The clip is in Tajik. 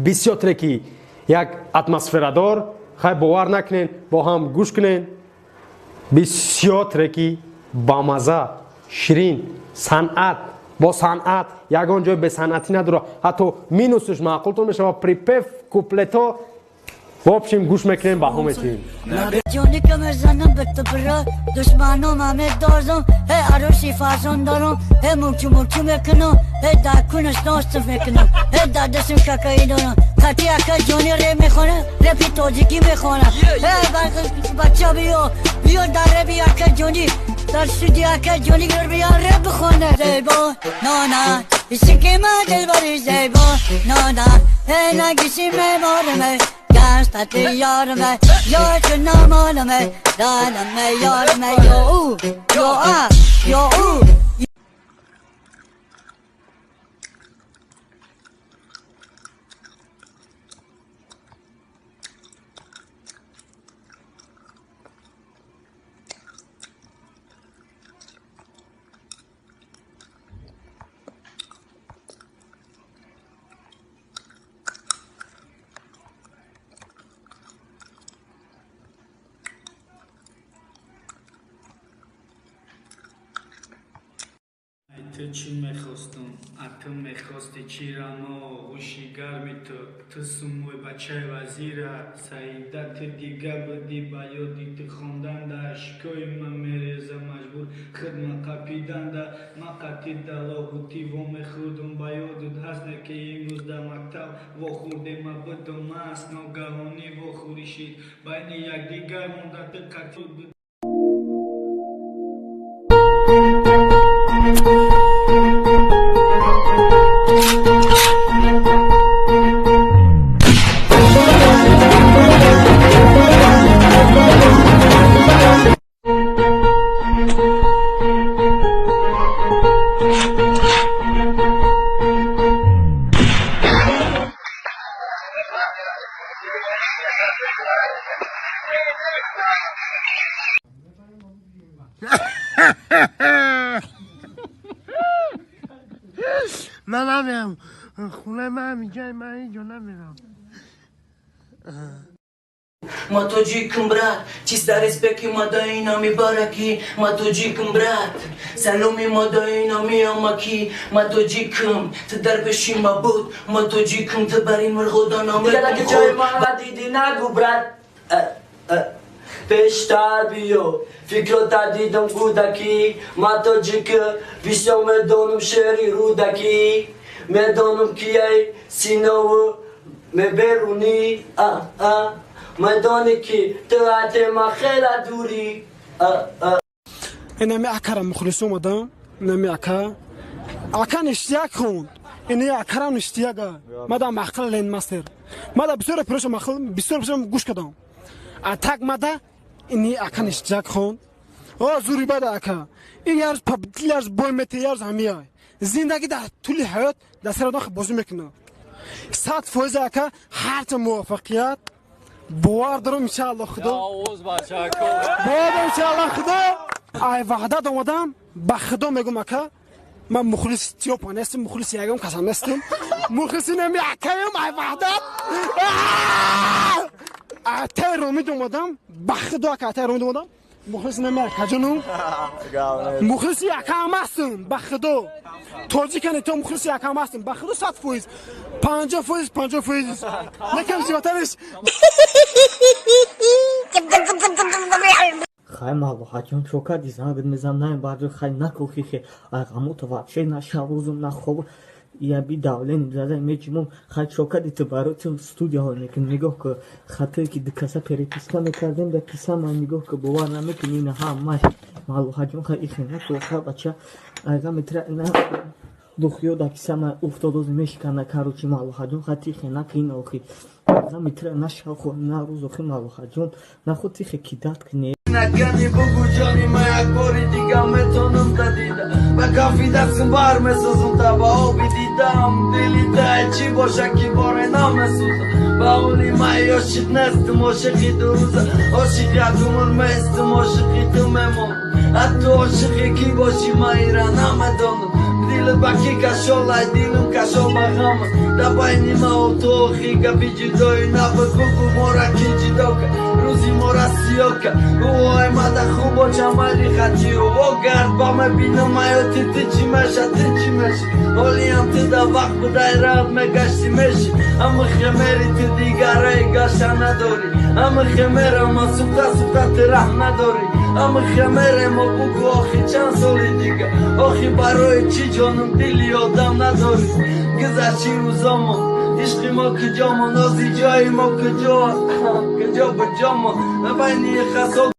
Бисёр треки як атмосферадор. Хай, бовар накунен, бо ҳам гӯш кунен. Бисёр треки бамаза, ширин, санъат бо санъат, ягон ҷой бесанъатӣ надора. Ҳатто минусш маъқултон мешава, припев, куплето. В общем, гӯш мекунем, баҳо метиҳем. جونی که میزنم به تو برا دشمنم همه دازم هی عروسی فرزان دارم هی مورچو مورچو میکنم هی در کنش ناستف میکنم هی در دستم ککایی دارم خطی اکا جونی ری میخونه رپی تاجیکی میخونه هی بچه بیا بیا در رپی اکا جونی در استودیو اکا جونی گر بیا رپ بخونه زیبا نانا ایسی من دلبری زیبا نانا هی نگیسی میمارمه گشت یارمه یا چه نمالمه دانمه یارمه یا او یا ا یا او. Ту чӣ мехостум, а ту мехости чира? Мо оғӯши гарми ту, ту сумои бачаи вазира. Саида, ту дига будӣ, ба ёди ту хонданда ашкои ман мереза, маҷбур хидма қапиданда. Ман қатъи далоҳутӣ вомехӯрдум, ба ёдут ҳаст не, ки имрӯз дар мактаб вохӯрдем? Ма будум маст, ногаҳонӣ вохӯрӣ шид байни якдигар монда, ту қатъи. من نمیرم خونه، من اینجا، من اینجا نمیرم. Ма тоҷикам, брат, чиста респекти мадаинами бараки. Ма тоҷикам, брат, саломи мадаинами амаки. Ма тоҷикам, ту дар пеши ма буд. Ма тоҷикам, ту бар ин мурғода Дига ҷои ма диди, нагу, брат, пештар биё, фикрота дидам кӯдакӣ. Ма тоҷика бисёр медонам, шеъри Рӯдакӣ медонам, кияй синову меберунӣ, медонӣ, ки ту атема хела дурӣ. Инами акара мухлис омадам, инами ака, ака ништяк хонд, ини акарам ништяга. Мада мақл ленмастер, мада бисёр пироша мақл, бисёр бисёр гӯш кардам. Атак мада ини ака ништяк хонд. О, зури бада ака, ин ярз победил, ярз бой мете, ярз ҳамияй. Зиндагӣ дар тӯли ҳаёт дар сари одам бозӣ мекунад. 100% ака, ҳарча муваффақият бовар дорам, иншаалло худо бовар, иншаалло худо. Ай ваҳдат омадам, ба худо мегум, ака, ман мухлиси Тиёпа нестам, мухлиси ягон касам нестам, мухлиси нами акаем. Ай ваҳдат, атай Ромид омадам, ба худо, ака, атай Ромид омадам. Мухлиси нами акаҷонум, мухлиси акаам ҳастам, ба худо. Тоҷикане то мухлиси акаам ҳастам, ба худо, 100%, 50%, 50% некам зиёдтариш. Хай, малоҳаҷон, чо кардӣ? Зангат мезанам, намебардорӣ. Хай, накохи хе, айғамото вообще на шабрӯзум, на хоб, яби давление зада мечимом. Хай, чо кардӣ ту? Барои ту студияҳо мекунӣ. Нигоҳ ку, хатое ки дукаса переписка мекардем, да кисама нигоҳ ку, бовар намекунӣ, ина ҳамаш. Малоҳаҷон, хай, ихе нако, хай, бача, айғаметра на духиё да кисама уфтодози мешикана. Короче, малоҳаҷон, хай, тихе накин охи, айғаметра на шавхо, на рӯз охи. Малоҳаҷон, нахо тихе кидат кунӣ. Накани, бугу, ҷони ма, як бори дига метонам та дида, ба кафи дастм бар месозам та ба оби дидам. Дили тай чӣ боша, ки боре намесӯзам, ба ҳоли ма ошиқ нестам, ошиқи дурӯза, ошиқ як умр местам, ошиқи ту мемонам. А ту ошиқи кӣ бошӣ, ма ира намедонам. Дили ба ки кашол, ай дилим кашол ба ғама. Да байни ма ту охи гапи ҷудоӣ набуд. Бугу мора ки ҷудо ка, рӯзи мора сиёҳ ка. Ой мада хуб боча майли хачи. О гард ба мебинам ҳаёти ту чӣ меша, ту чӣ меши. Ҳолиам ту да вақт будай рад мегашти меши. Ама хемери ту дигараи гаша надорӣ. Ама хемера ма сӯхта сӯхта ту раҳм надорӣ. Ама хемере мо бугу охи чанд соли дига. Охи барои чӣ ҷонум дили одам надорӣ. Гузашти рӯзомон, ишқи мо куҷомон, ози ҷои мо куҷо, куҷо ба ҷомон. Байни хасо